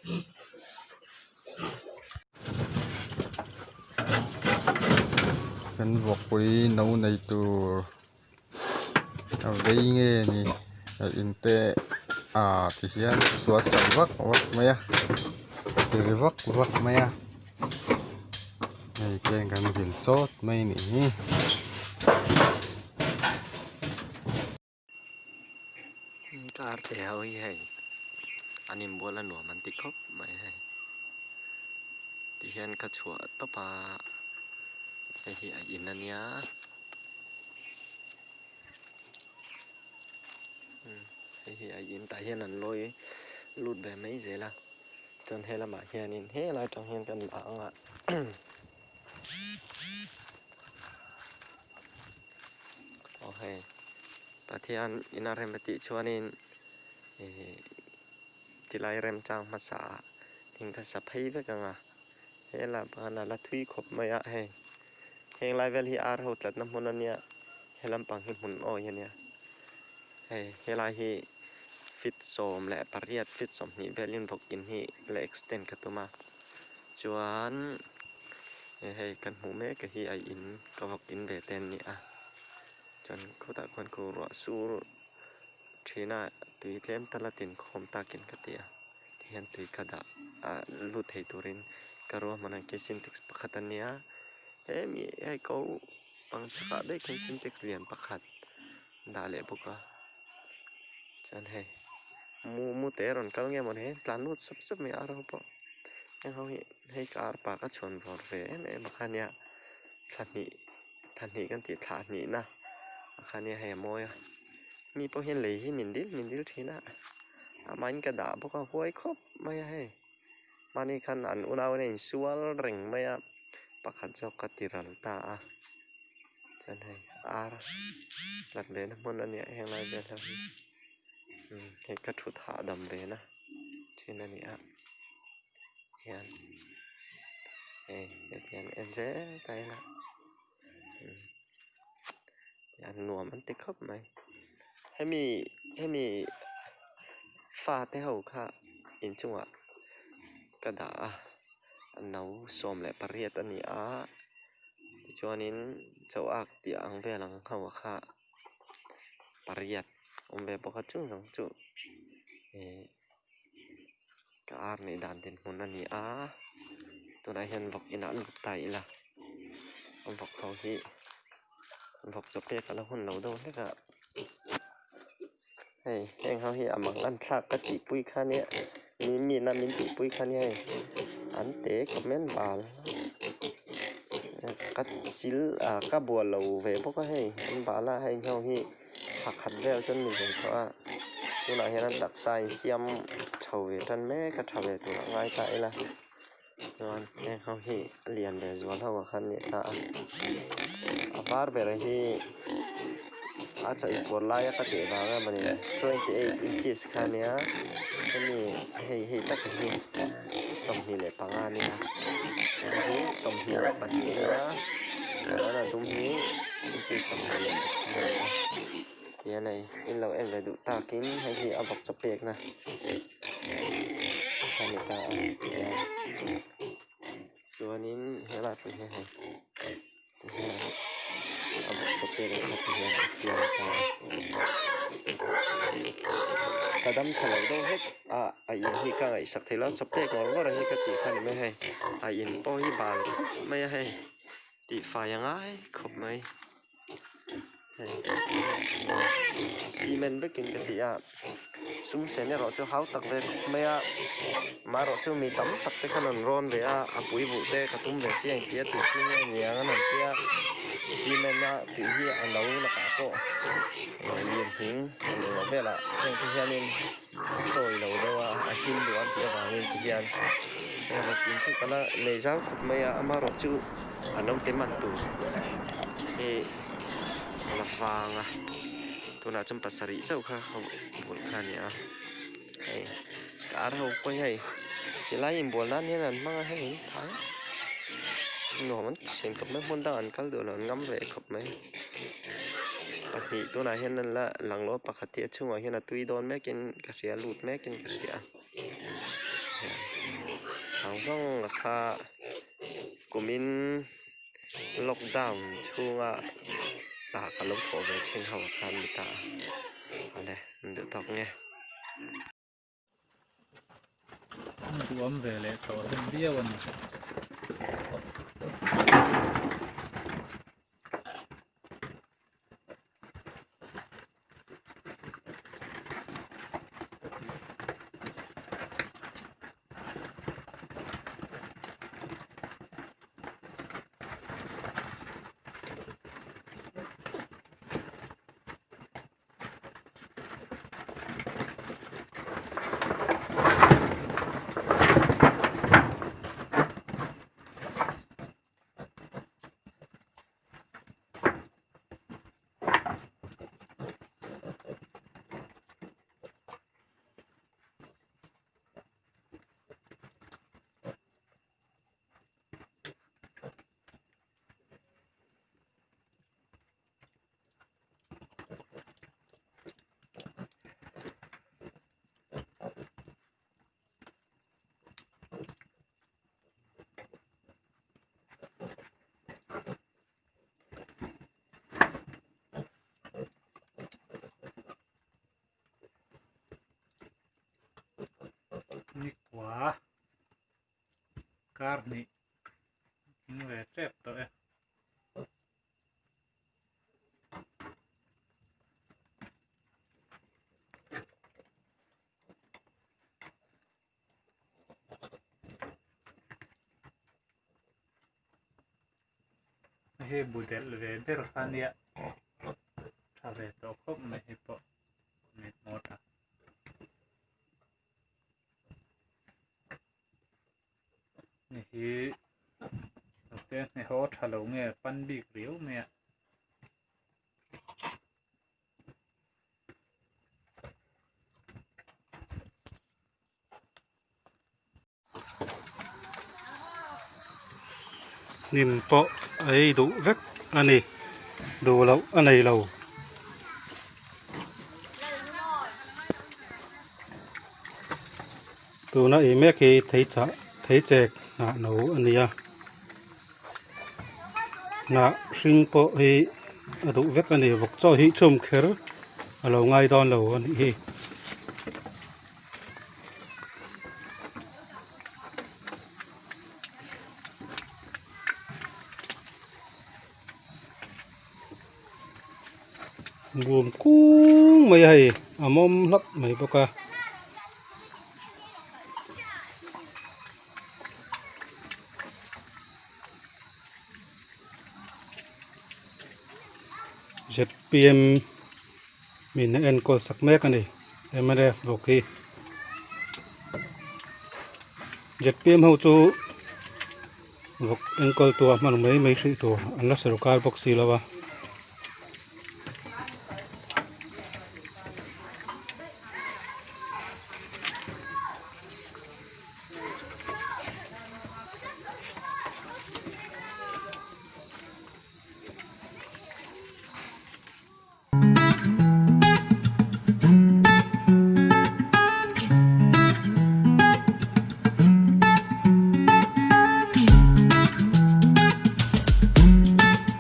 Kan vawkpui no nei tur a vei nge ni a in te ah ti hian suah sak vak vak mai a ti ri vak vak mai a hei te kan vil chawt mai a nih hi. Car te ho hi hei an inbual a nuam an ti khawp mai hei tihian ka chhuah tawp a hei hi a in a nia hei hi a in tah hian an lawi lut ve mai zel a chuan he lamah hianin helai atang hian kan la ang a. Aw hei Pathian ina rem a tih chuanin ihh tilai remchang hmasa ah thing kha sa phei vek ang a helah khan a la thui khawp mai a hei heng lai vel hi ar ho tlatna hmun a nia he lampang hi hmun awih a nia hei helai hi feet 18 feet 20 velin vawk in hi la extend ka tum a chuan. Hei kan hmuh mek hi a in ka vawk in ve te an ni a chuan khawtah khuan khu ruah sur thin a tui tlem tal a tin khawm takin ka ti a tihian tui ka dah ah lut thei turin ka ruahman a khi sintex pakhat a nia hemi hei ko pang chhakah daih khian sintex lian pakhat dah leh bawk a chuan hei mu mu te a rawn kal nge mawni tlan lut sap sap mai a ar ho pawh. Heng ho hi hei ka arpa ka chhuan vawr ve em em a kha nia thla hnih thla hnih kan tih thla hnih na a kha nia hei a mawi a mi pawh hian lei hi min dil min dil thin a amahin ka dah bawk a huai khawp mai a hei mahni khan an unau in a insual reng mai a pakhat zawk ka ti ral ta a chuan hei ar tlat ve na hmun a nia heng lai vel ho hi hei ka thut hahdam ve na thin a ni a hian hei hetiang en zel ta ila an nuam an ti khawp mai hemi hemi fa te ho kha inchungah ka dah a no 18 a ni a tichuanin chaw ak tih ang vel ang ho kha pariat awm ve bawk a chung zawng chu ihh ka ar neih dan dinhmun a ni a tunah hian vawk inah lut ta ila vawk ho hi vawk chaw pek a la hun lo deuh hlek a hei heng ho hi a mang an thlak ka tih pui kha nia mi mi na min tih pui kha nia hei an te comment bal ka chil ah ka bual lo ve bawk a hei an bal a heng ho hi. Pakhat vel chuan mi ve tawh a tunah hian an taksa a insiam chho ve tan mek a tha ve tur a ngai ta ila chuan heng ho hi a lian ve zual ho ah khan a ni ta a a var ber hi a chawih puar lai a ka tih vang a mawni 28 inches kha a nia hemi hei hei taka hi 25 a nia hei hi 22 a nia chuan a dum hi inches 23 a ni a tihian hei in lo en ve duh takin hei hi a vawk chaw pekna a ni ta a tihian chuanin helai pawh hian hei tihian a vawk chaw pekna kha tihian a siam ta a ka dam tha lo deuh hlek a a in hi ka ngaihsak thei lo a chaw pek ngawr ngawr ang hi ka tih kha ni mai hei a in pawh hi bal khawp mai a hei. Tih fai a ngai khawp mai hei cement vekin ka ti a sum sen erawh chu hau tak ve khawp mai a amaherawh chu mi tam tak te khan an rawn ve a a pui buh te ka tum ve si a engtia tih chi nge ni ang an han tia cement a tih hi a lo lakah pawh lian thing a ni lo velah heng te hianin a sawi lo deuh a a him duh a tih avangin ti hian erawh in chu ka la nei zau khawp mai a amaherawh chu a naute man tur hi a la vang a tunah chuan pasarih chauh kha bul kha a ni a hei ka ar ho pawh hi hei tilai inbual nan hian an hmang a hei an thang nuam an ti thin khawp mai hmun dangah an kal duh lo an ngam ve khawp mai. Pahnih tunah hian an la lang lo a pakhat hi a chhungah hian a tui dawn mekin ka hria a lut mekin ka hria. zawng zawng kha kumin lockdown chhunga tah ka lo thawh ve thin ho kha an ni ta a awle an duh tawk nge. An duhawm ve leh tawh hlawm viau a ni. Nikua kar hnih thing ve tep tawh e. Hei bu delh ve ber kha nia tha ve tawh khawp mai hei pawh mit maw tha. Ni hi te hnehaw tha lo nge pan bik riau mai a. Hnim pawh a ei duh vek a ni duh loh a nei lo. Tuna ei mek hi thei chah thei chek hnah no a ni a hnah hring pawh hi a duh vek a ni vawk chaw hi chhum kher a lo ngai dawn lo a nih hi. Bum kung mai a hei a mawm hlap mai bawk a. Zpm min a enkawl sak mek a ni mnf bawk hi zpm ho chu vawk enkawl tu a hman mai mai hrih tur an la sorkar bawk si lo a.